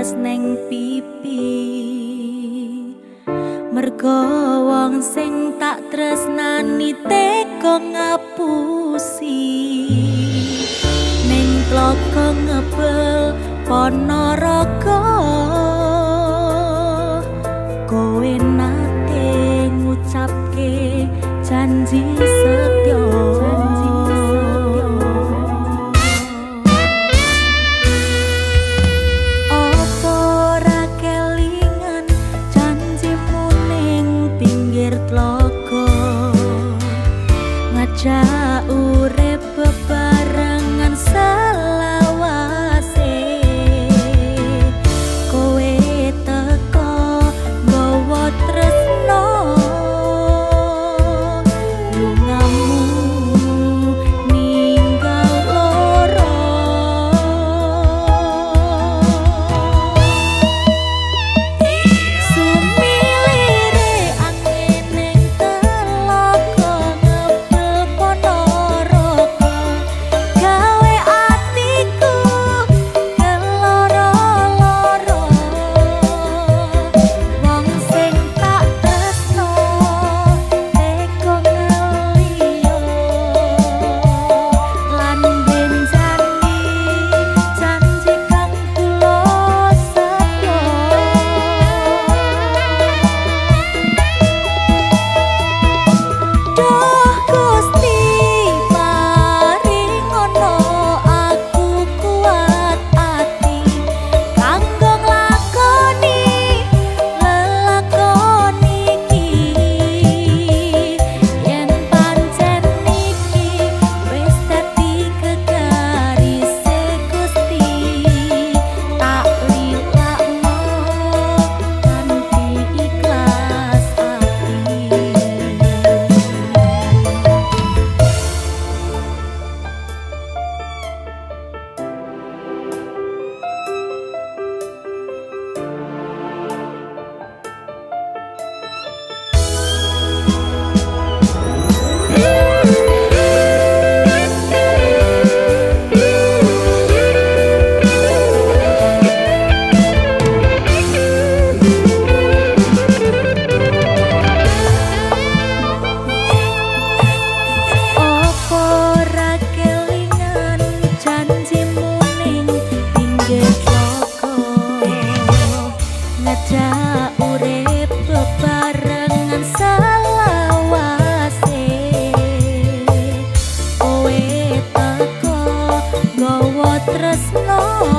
Tetes neng pipi, mergo wong sing tak tresnani tega ngapusi. Ning tlaga ngebel Ponorogo, kowe nate ngucapke janji setya. Ngajak urip bebarengan selawase, kowe teko nggawa tresno, lungamu ninggal loro. Sumilire angin ning telaga ngebel Ponorogo, gawe atiku keloro-loro. Wong sing tak tresno tega ngeliyo, lan benjani janji kang tulus setya. Duh Gusti paringono aku kuat ati kanggo nglakoni lelakon iki. Yen pancen iki wis dadi kegarise Gusti, tak lilakno kanthi ikhlas ati. Opo ora kelingan janjimu ning pinggir tlaga, ngajak urip bebarengan selawase, kowe teko nggawa tresno.